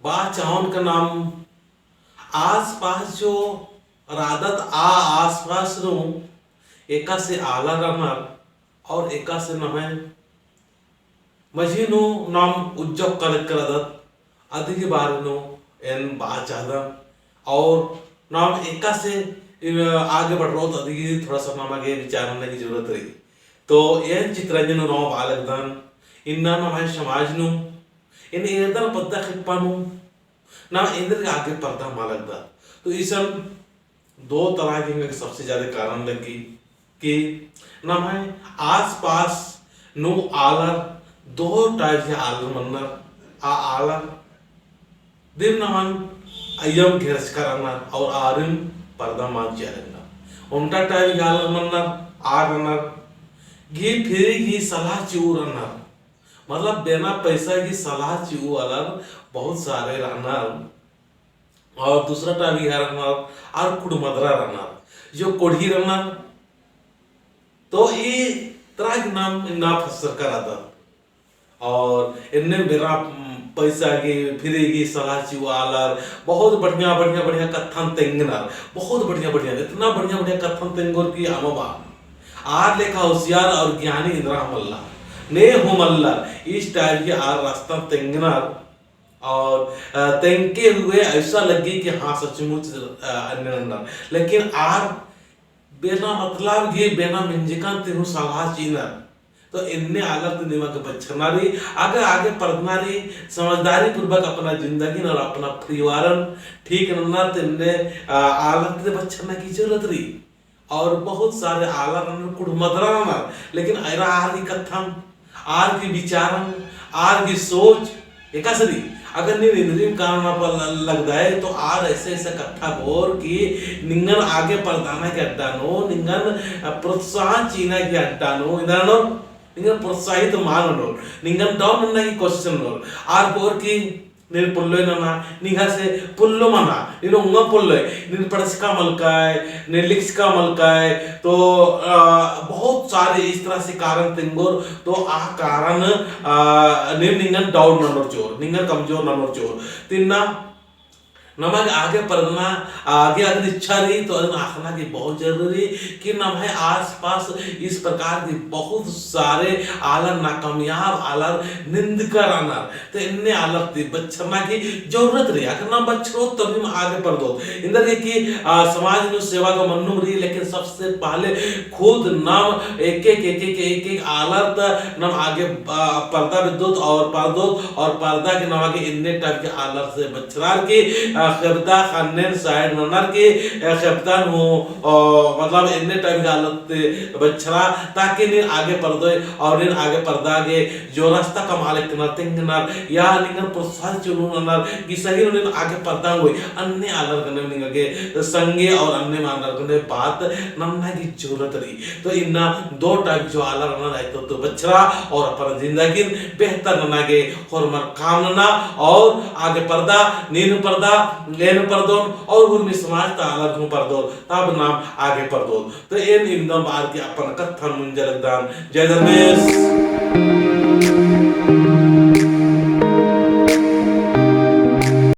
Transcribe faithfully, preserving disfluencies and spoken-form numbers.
बआ चाहोन का नाम आसपास जो रअदत आ आसपास नू एकासे आलर रअनर और एकासे नम्है मझी नू नाम उज्जोक्का लक्कर रअदत, अदी गही बारे नू एन बआ चाहदन। और नाम एकासे आगे बढ़रओत अदी गही थोड़ा सा नमा गे विचार नन्ना की जरूरत रई। तो एन चितरंजन उराँव बआ लगदन, इन्ना नम्है समाज नू, एन एरदन पद्दा खेप्पा नू, नाम एन्देरगे आगे परदा मल लगदत। तो इसन दो तरह के एंगा गे सबसे ज्यादा कारण लग्गी कि नम्है आसपास नू आलर दो type के आलर मन्नर, आ आलर दिम नमन अइय्यम घेरचकर रअनर और आरिम परदा मल चिआ लगनर। ओन्टा type के आलर मन्नर, आ रअनर कि free की सलाह चिऊ रअनर। मतलब बिना पैसा की सलाह चिऊ आलर बहुत सारे रअनर। और दूसरा type की आलर रअनर, आर कुड़मदरा रअनर, जो कोढ़ी रअनर। तो ई तरह की नाम इन्ना फसरकर रअदत। और एन्ने बेरा, उम, पैसा की, free की सलाह चिऊ आलर, बहुत बढ़िया, बढ़िया, बढ़िया कत्थन तेंगनर, बहुत बढ़िया, बढ़िया, इतना बढ़िया, बढ़िया कत्थन तेंगोर की अमा बआ। आर लेखा होशियार और ज्ञानी इन्द्रा हूँ मल्ला, ने हूँ मल्ला, इस type की आर रास्ता तेंगनर। और, अ, तेंगके हुए ऐसा लग्गी कि हाँ, सचमुच, अ, अन्ने नन्नर। लेकिन आर बिना मतलब की, बिना मेंजकन ती हूँ सलाह चिअनर। तो एन्ने आलर ती निमा गे बछरना रई, अगर आगे परदना रई, समझदारी पूर्वक अपना जिंदगी और अपना परिवारन ठीक नन्ना, तो एन्ने, आ, आलर ती बछरना की जरूरत रई। और बहुत सारे आलर रअनर कुड़मदरा रअनर, लेकिन एरा आर की कत्थन, आर की विचारन, आर की सोच, एकासे रई। अगर नीन इन्द्रिम कानना पर ल-, लगदय, तो आर ऐसे ऐसे कत्था बओर कि निंगन आगे परदाना की अड्डा नू, निंगन, अ, प्रोत्साहन चिअना की अड्डा नू, इन्द्रा नू, निंगन प्रोत्साहित मल ननोर, निंगन down नन्ना की कोशिश ननोर। आर बओर कि नीन पोल्लोय नना, निंग्है से पोल्लो मना, नीन ओंगा पोल्लोय, नीन पढ़चका मलकय, नीन लिखचका मलकय, तो, अ, बहुत सारे इस तरह से कारण तेंगोर, तो आ कारण, अ, नीन निंगन down ननोर चिओर, निंगन कमजोर ननोर चिओर। तो इन्ना नमा गे आगे परदना, आगे अगर इच्छा रई, तो अदिन अख़ना की बहुत जरूरी रई कि नम्है आसपास इस प्रकार की बहुत सारे आलर नाकामयाब आलर निंदकर रअनर। तो एन्ने आलर ती बछरना की जरूरत रई। अगर नाम बछरोत तभी नाम आगे परदोत। इन्द्रा गे कि, आ, समाज नू सेवा तो मन्नुम रई, लेकिन सबसे पहले खुद नाम एक एक, एक एक, एक एक आलर ता नाम आगे, आ, परदा बेद्दोत और परदोत और परदा की नमा गे एन्ने type के आलर से बछरार की, आ, खेपता ख़न्नन side ननर की, आ, खेपतन हूँ, आ, मतलब एन्ने type के आलर ती बछरा, ताकि नीन आगे परदोय और नीन आगे परदा गे जो रास्ता कमआ लक्कनर तेंगनर, या निंगन प्रोत्साहन चिओन ननर, कि सही नू नीन आगे परदा ओंगोय, अन्ने आलर गने निंगा गे संगे और अन्ने मानर गने बात नन्ना की जरूरत रई। तो इन्ना दो type जो आलर रअनर, अइय्या ती बछरा और अपन जिंदगीन बेहतर नन्ना गे होरमर काम नना और आगे परदा, नीन परदा, एन परदोन और उर्मी समाज ता आलर हूँ परदोन। तब नाम आगे परदोत। तो एन इवंदम बअर की अपन कत्थन मुंजा लगदन। जय धर्मेस।